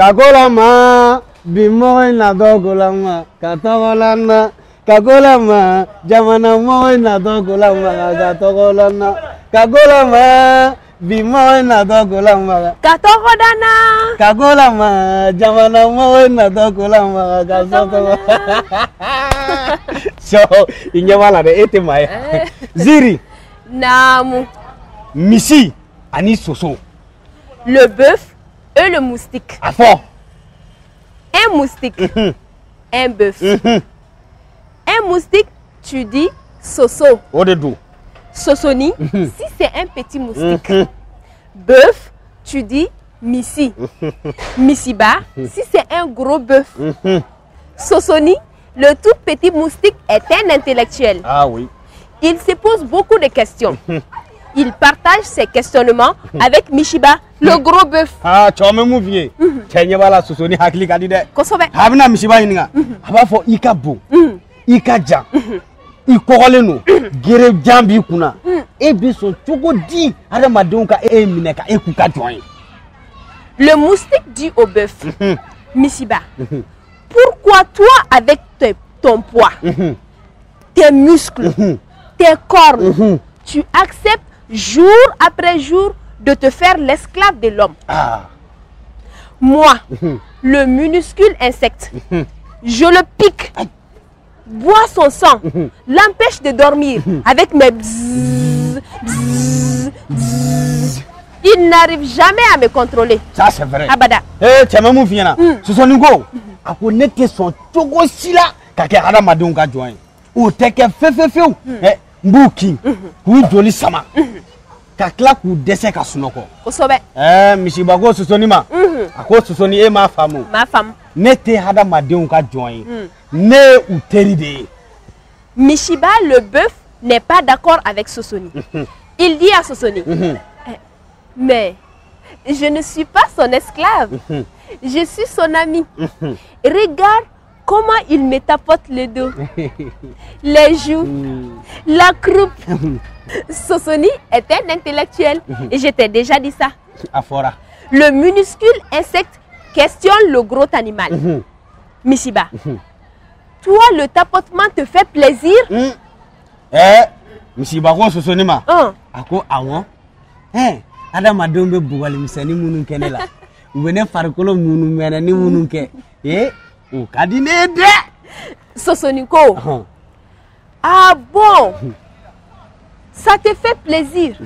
Ka ko la ma bi mɔgɔ in natɔ ko la ma ka tɔgɔ la n na ka ko la ma jamana mɔgɔ in natɔ ko la ma ka tɔgɔ la n na ka ko la ma bi mɔgɔ in natɔ ko la ma Ka tɔgɔ da n na. Ka ko la ma jamana mɔgɔ in natɔ ko la ma ka tɔgɔ. So i ɲɛ b'a la dɛ, e tɛ maa ye. Ziri. Naamu. Misi ani soso. Le bœuf et le moustique. A fɔ. Un moustique, un bœuf. Un moustique, tu dis soso. O de don. Sosoni, si c'est un petit moustique. Bœuf, tu dis misi. Misiba, si c'est un gros bœuf. Sosoni, le tout petit moustique est un intellectuel. Ah oui. Il se pose beaucoup de questions. Il partage ses questionnements avec Mishiba, le gros bœuf. Ah, cɛ bɛ mun f'i ye, cɛ ɲɛ b'a la, Sosoni hakili ka di dɛ. Kosɛbɛ. A bɛna misiba ɲininka, a b'a fɔ i ka bon, i ka jan, i kɔgɔlen don, gere jan b'i kunna, e bɛ sɔn cogo di adamadenw ka e minɛ ka e k'u ka jɔn ye? Le moustique dit au bœuf, Mishiba, pourquoi toi avec ton poids, tes muscles, tes cornes, tu acceptes jour après jour de te faire l'esclave de l'homme? Ah. Moi, le minuscule insecte, je le pique, bois son sang, l'empêche de dormir avec mes bzzz, bzzz, bzzz. Il n'arrive jamais à me contrôler. Ça, c'est vrai. Abada. Ee, cɛ bɛ mun f'i ɲɛna, Sosoni ko a ko ne tɛ sɔn cogo si la ka kɛ adamadenw ka jɔn ye, o tɛ kɛ fefefewu. Ɛ, n b'u kin k'u joli sama ka tila k'u dɛsɛ ka sunɔgɔ. Kosɛbɛ. Ɛɛ, misiba ko Sosoni ma, a ko Sosoni, e m'a faamu. M'a faamu. Ne tɛ hadamadenw ka jɔn ye, ne ye u teri de ye. Mishiba, le bœuf, n'est pas d'accord avec Sosoni. Il dit à Sosoni, eh, mais je ne suis pas son esclave. Je suis son ami. Regarde comment il me tapote le dos, les joues, la croupe. Sosoni est un intellectuel. Et je t'ai déjà dit ça. A fɔra. Le minuscule insecte questionne le gros animal. Mishiba, toi, le tapotement te fait plaisir? Ɛɛ, misiba ko Sosoni ma, Hein. a ko awɔ, ɛɛ, adamadenw bɛ bugɔlimisɛnnin minnu kɛ ne la, u bɛ ne farikolo munumɛnɛni minnu kɛ, ee, o ka di ne ye dɛ. Sosoni ko, ah bon, ça te fait plaisir?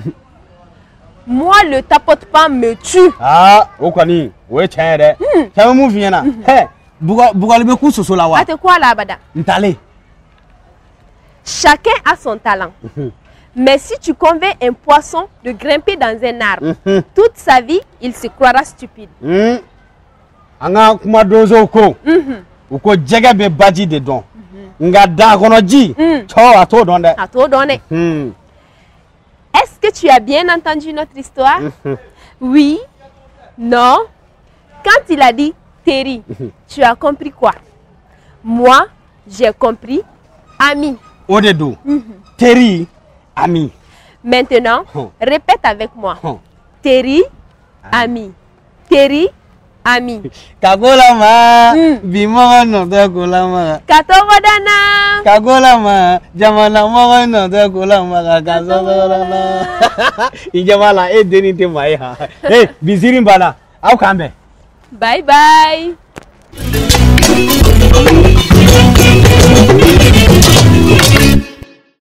Moi, le tapotement me tue. Aa, o kɔni o ye tiɲɛ ye dɛ. Cɛ bɛ mun f'i ɲɛna, ɛ, bugɔli bɛ ku soso la wa? A tɛ ku a la abada. N talen. Chacun a son talent. Mais si tu convaincs un poisson de grimper dans un arbre, toute sa vie, il se croira stupide. An ka kuma donsow ko, u ko jɛgɛ bɛ baji de dɔn, nka da kɔnɔ ji cɔ, a t'o dɔn dɛ. A t'o dɔn dɛ. Est-ce que tu as bien entendu notre histoire? Oui? Non? Quand il a dit teri, tu as compris quoi? Moi, j'ai compris ami. O de don, teri, ami. Maintenant, répète avec moi. Teri, ami. Teri, ami. Ka ko la ma bi mɔgɔ nɔ tɛ ko la ma. Ka tɔgɔ da n na. Ka ko la ma jamana mɔgɔ nɔ tɛ ko la ma ka sɔgɔ la ma. I ɲɛ b'a la, e dennin tɛ maa ye han. Ee, bi ziiri banna, aw k'an bɛn. Bye bye.